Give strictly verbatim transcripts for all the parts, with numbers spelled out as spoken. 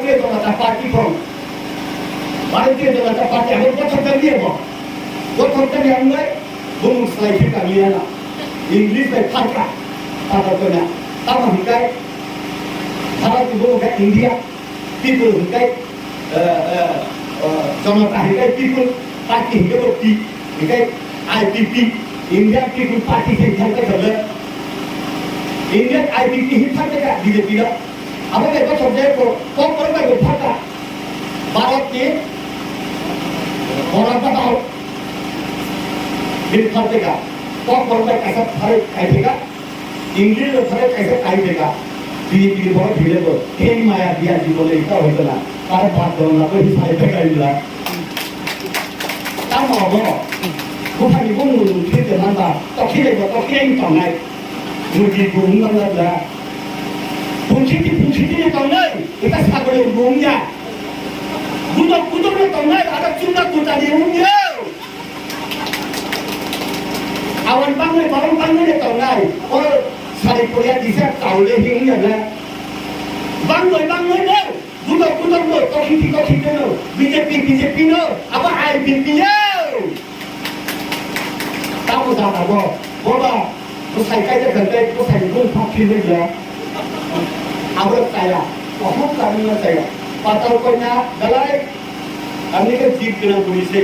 Janata Party from Bharatiya Janata Party abo gothok jani abo. Gothok jani ang nai bumung slai khe kami ana. English bai pharka. Pharka kona. Tamo hikai Bharat bumung ka India. People hikai, eh, eh, eh, Janata hikai People Party hikai bo P, hikai I P P, Indian People Party hikai thangka thangka. Indian I P P hikai thangka B J P da. Abo bai gothok jaya ko, kok korok bai bo pharka. Bharat ni Borok da Bharat. Bini pharka. Kok korok bai kaisa pharka kaitheka. English rok thangwi kaisa kai bega. Bini bini borok thwile bo. Hei maya biya jibon le ita hoito na. Aro bad don na bo hi sai bega imla. Tamo abo. Buphani bo mung mung thwi te man ba. Tokhi le bo tokhi ang tongnai. Murgi bo mung mung la. Pungsi ti pungsi ti tongnai. Ita sagole mung ya. Budok budok le tongnai. Aro chunda kuta di mung ya. Awan bangwi, borok bangwi le tongnai. O sari koya disa chaule hing ya na. Bangwi bangwi no. Budok budok no. Tokhi ti tokhi no. B J P, B J P no. Abo I P P yo. Tamo jata bo. Boba. Bwsai kaijak khe tei bwsai ni bung phak phirwi ya. Abo chaya. Ohok kami no chaya. Patal koina belai. Ani ke jib gwnang bwrwi se.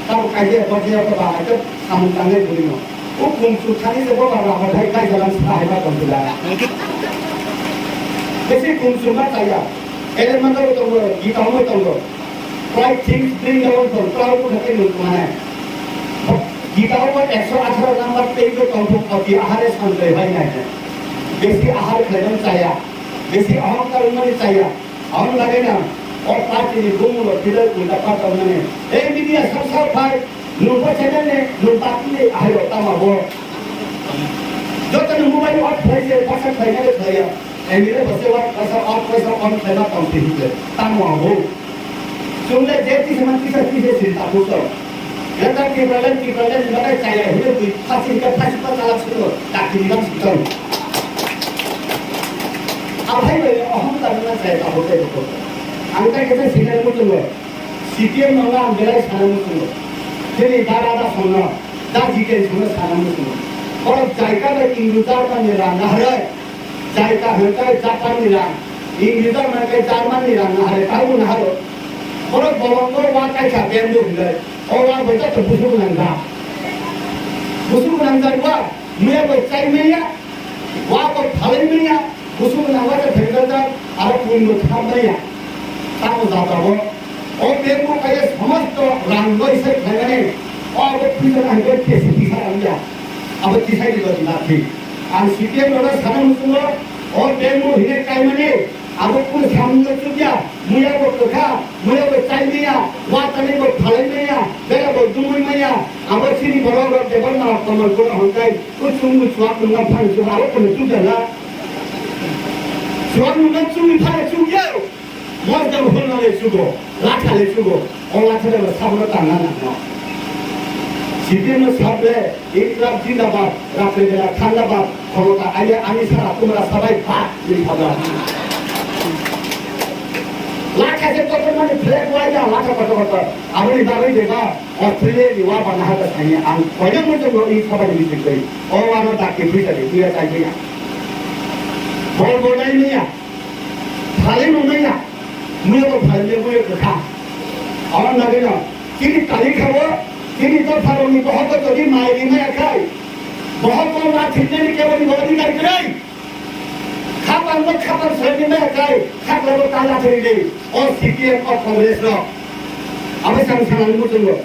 Tamo kaijak bwsai ya ba hai to samung tangnai bwrwi no. O kum su thani se bo ba ba hai kai jalan sa hai ba tong pila. Besi kum su ma chaya. Ele mano tongo, gita mo tongo. Pride things bring down from proud to the kingdom of heaven. Gita o ekso atharo number page o tongthok oti ahare sanjoi hai nai. Besi ahar khlaiman chaya, besi ahongkar wngmani chaya. Aboni bagwi no o party ni bumung rok philai ulta pata wngnani. Ei media sab sab phai, nwng bo channel ni, nwng party ni ahai rok tama bo. Joto ni mobile off khlai se, basa khlai nai khlai ya. Emile bose wa kaisa off kaisa on khlai ma tong se hile. Tamo abo. Chwng le je tisa man tisa tisa sin ta buso. Greater Tipraland, Tipraland ni bagwi chaya hile bui phasi hika phasi pa chalak sino. Dakti ni bang sitong. Aphai bai ohom ta nang chaya ta bo tei bo. Ang ta kisa sinai muchungo. C P M no ang belai sana muchungo. Chini dara da sono. Da jiten sono sana muchungo. Oro jaika bai Hindu jarman ni rang na hare. Jaika hwnkhe Japan ni rang, Ingrijak hwnkhe German ni rang nahare, tamo naharo. Borok bolongo wa kaisa bamboo hwnwi, o wa bo joto busu gwnang jak. Busu gwnang jak wa, muya bo chai manya, wa bo phalai manya, busu gwnang wa khe phengjak jak, aro pun bo thap manya. Tamo jatao o bamboo kaiye somosto rang loi sai khlaimani, o abo puisa nahai bai kesi kisa rang ya. Abo tisai ni doti na thik. Ang C P M rok sana muchungo, o bamboo hine kaimani, abo kunu samung no chukya, muya bo kwkha, muya bo chai maya, wa tani bo phalai maya, bera bo dumui maya, abo chini borok rok Debbarma Kamalpur hongkai, o chwng bo chuak nungna phang chuk, abo kunu chukya na. Chuak nungna chukni phang chukya. Mosdem hulna le chugo, latha le chugo, o latha le sabno tangna nangno. Sidirno sable, Inklab Jindabad, Rapre Bela Thandabad, khomota aye ani sara tumra sabai bad ni sabla. Latha se kotor mani flag wai ya, latha kotor kotor. Aboni bagwi deba, Australia ni wa bana hata sani ang koyang mo jong i sabani bisik dei. O wano dakti phuisa de, iya chai ya. Bol bol dai niya. Phalai mwnaya, muya bo phalai muya kwkha. Aboni bagwino chini tani khabo, chini dopharokni bohok bo jodi mai rimaya khai, bohok bo ma thiknani keboni bo adhikar kwrwi. Khapang bo khapang soi rimaya khai, khapang bo tala thwi ri, o C P M o Congress rok. Abo sang sanani muchungo.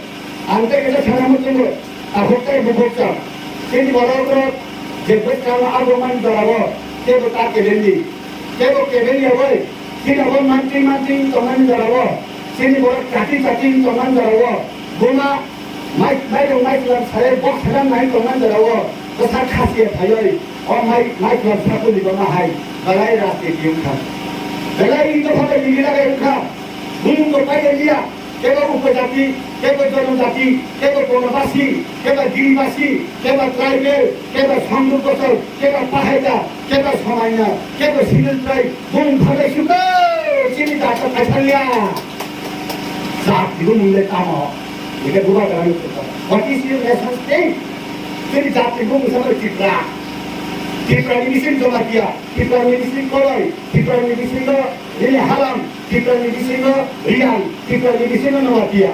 Ang tei kaisa sana muchungo, takhuk tei bukhuk chwng. Chini borok rok je bwskang o abo man jora o, tebo ta kebengdi. Tebo kebeng ya bai, chini abo mantri mantri tongmani jora o, chini borok chati chati tongmani jora o, buma mai, mairung maislam sai bok salam nai tongmani jora o, bwsa khasi ya phaioi, o mai, maislam sakuli bama hai, belai rajniti wngkha. Belai ito phabai nini lagai wngkha, bumung bo pai ya liya. Kebo upojati, kebo jonojati, kebo bonobasi, kebo giribasi, kebo tribal, kebo songduk gosol, kebo pahaida, kebo somaina, kebo civil tribe, bung phalai suko, Chini jat no kaisalya. Jat ni bumung le tamo. Ike bubagra ni kutha. What is your nation state? Chini jat ni bumung sama Tripura. Tripura ni bising Jamatia. Tripura ni bising Koloi. Tripura ni bising no nini Halam. Tripura ni bising no Riang. Tripura ni bising no Noatia.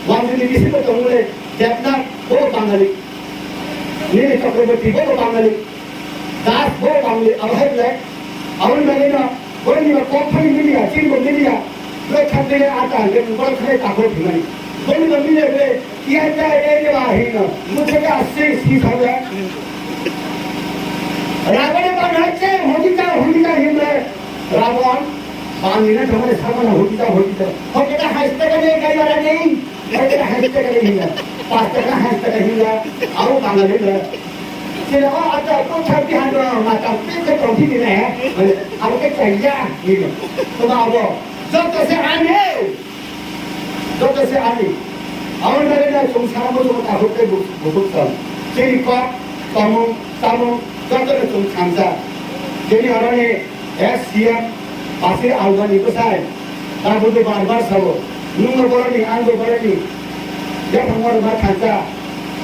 Wanjuni bisingo tongmani Devnath bo Bangali. Nini Chakraborty bo Bangali. Das bo Bangali. Abo hai le. Aboni bagwi no, boroni no kok thani milia, chini bo milia. Bwrwi khat bele ata hangke borok thani takhuk thumani. Boroni no milia bele, iya ta area ba hino. Muthaka si si thangya. Rabone bana che, hojita, hojita himle. Rabon, bangina thamane sabana hojita, hojita. Hojita haste kane kaya rani. Hojita haste kane hinga. Pas taka haste kane hinga. Au bangina hinga. Sila o ata ko thati hando mata pe ko tongti ni ne. Au ke chaya ni. To ba abo. Joto se ani. Joto se ani. Aboni bagwi no chwng sana muchungo takhuk tei bu-, bukhuk tong. Chini kok, tomung, tamung, joto no chwng thansa. Chini oroni S C M, Basir Alwani bwsai. Tabukhe bar bar sabo. Nwngno boroni, angbo boroni. Yaphang oro ma thansa.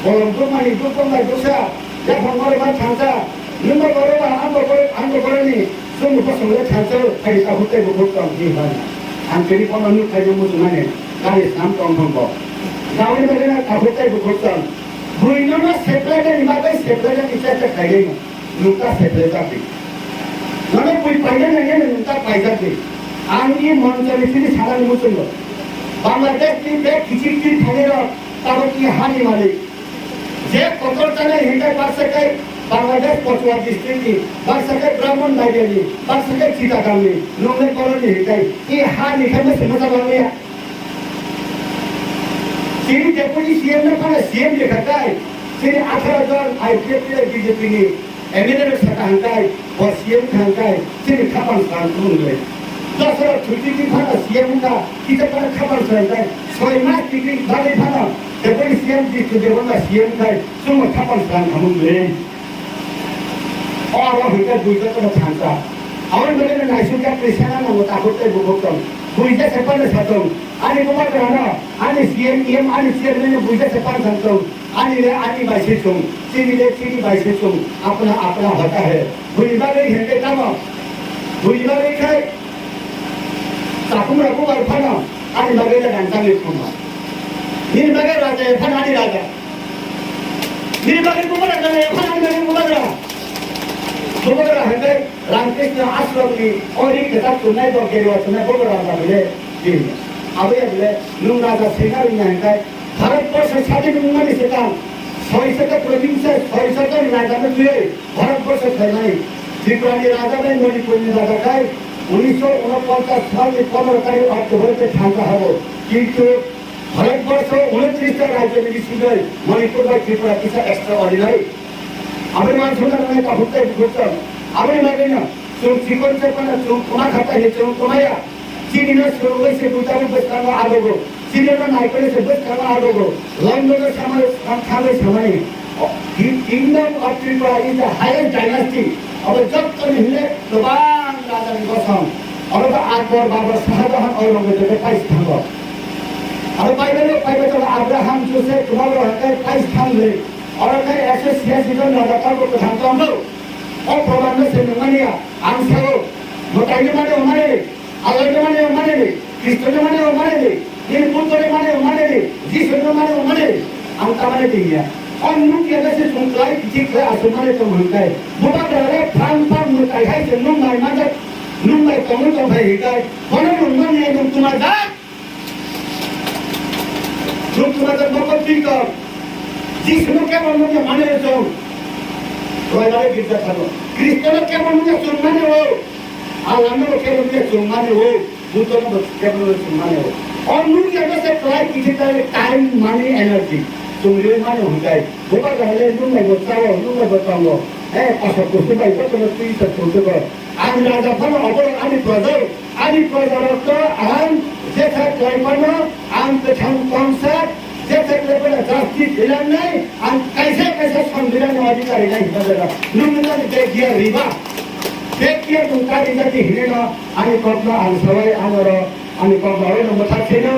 Bolong dukmani duk tongbai bwsa. Yaphang oro ma thansa. Nwngbo boro ba, angbo boro, angbo boroni. Chwng bosong le thansa, khai takhuk tei bukhuk tong hi hwn. Ang tini bono nuk khai muchungnani, gari sam tong thong bo. Gauni bagwi na takhuk tei bukhuk tong. Buino no separate ni bagwi separate ni chesta khai ri. Nukta separate jati. Nono bui paina nangya nukta paijak di. Ang i monchoni tini salani muchungo. Bangladesh ni bek kichik kichik thani rok tabuk i hani malik. Je kotor tanai hintai baksa kai Bangladesh Pochwa district ni, baksa kai Brahman Baria ni, baksa kai Chittagong ni, nongle koloni hintai. I ha ni khe mese masa bangya. Chini deputy C M no phana C M lekha kai. Chini atharo jon I P F ni B J P ni M L A rok saka hangkai, bo C M thangkai, chini khapang srang thumung le. Dosra chuti di phano C M wngkha, kisa phano khapang srang kai, soi mas tiki bagwi phano, deputy C M di chuti wngkha C M khai, chwngno khapang srang thumung le. O abo hwnkhe buijo kono thansa. Aboni bagwi no naisuk jak twi sana nango takhuk tei bukhuk tong. Buija se phano sa tong. Ani bubagra no, ani C M, E M, ani chairman no buija se phano sa tong. Ani le ani bai se chwng, chini le chini bai se chwng, apna apna hota hai. Bui bagwi hwnkhe tamo? Bui bagwi khai chakung rok bubar phano ani bagwi le rang tangwi khumma. Nini bagwi raja ya phano ani raja. Nini bagwi bubagra ya phano ani bagwi bubagra. Bubagra hwnkhe Ramkrishna Ashram ni ori kwchak chumnai bo geriwa chumnai bubagra raja bile. Bini. Abo ya bile nwng raja sengari hwnkhe Bharatborsho sadin wngmani swkang, soi shota province, soi shota raja no twiwi Bharatborsho khlaimani. Tripura ni raja bai Manipur ni raja khai unisho unoponchas salni pondro tarik October tei thansa habo. Kintu Bharatborsho unotris ta rajyo ni bisingwi Manipur bai Tripura kisa extraordinary. Aboni uansukna nangnai takhuk tei bukhuk tong. Aboni bagwino chwng chikon chepano chwng kwma kha tahi chwng kwmaya. Chini no swrwngwi se buitani bwskango agogo. Chini no naikolwi se bwskango agogo. London o samani, samani, samani. The Kingdom of Tripura is the highest dynasty. Abo jottoni hwnle kwbang rajani bosong. Oro bo Akbar, Babur, Shah Jahan, Aurangzeb bai paisi thango. Aro Bible o Bible o Abraham, Joseph, kwbang rok hai paisi thangwi. Oro khe ekso siyasi jon raja tabuk kwthang tongo. O proman no se nungmani ya. Ang sao. Mwtai no mani, o mani. Allah no mane mane ni, Kristo no mane mane ni, nini Buddha no mane mane ni, Jisu no mane mane ni, ang ta mane tini ya. O nukya bese sung klai kichik klai asuk mane tong hwn kai. Bubagra le phang phang mwtai hai se nung nai manjak, nung nai tongwi tong phai hwn kai. Bono nung mani ya nung tuma jak. Nung tuma jak bokol twi tong. Jisu no kebo nung ya mane tong. Roibare girja thano. Kristo no kebo nung ya sung mane o. Ang ano kebo nung ya sung mane o. Buddha no kebo nung ya sung mane o. O nung ya bese klai kichik klai time, money, energy. Sung ri mane hwn kai. Bubagra le nung nai bo chao, nung nai bo tongo. Eh, pasal kusu bai ko kono twi sa kusu ko. Ang raja phano obo ani praja, ani praja rok to ang jetha klai phano ang kwthang tongsa, jetha klai phano justice dilang nai, ang kaisa kaisa songbidan no adhikari nai hinba jaga. Nung nang de dia riba. Take care, nwng kari jati hinwi no ani kok no ang sawai ano ro ani kok no aro no mwthak sino.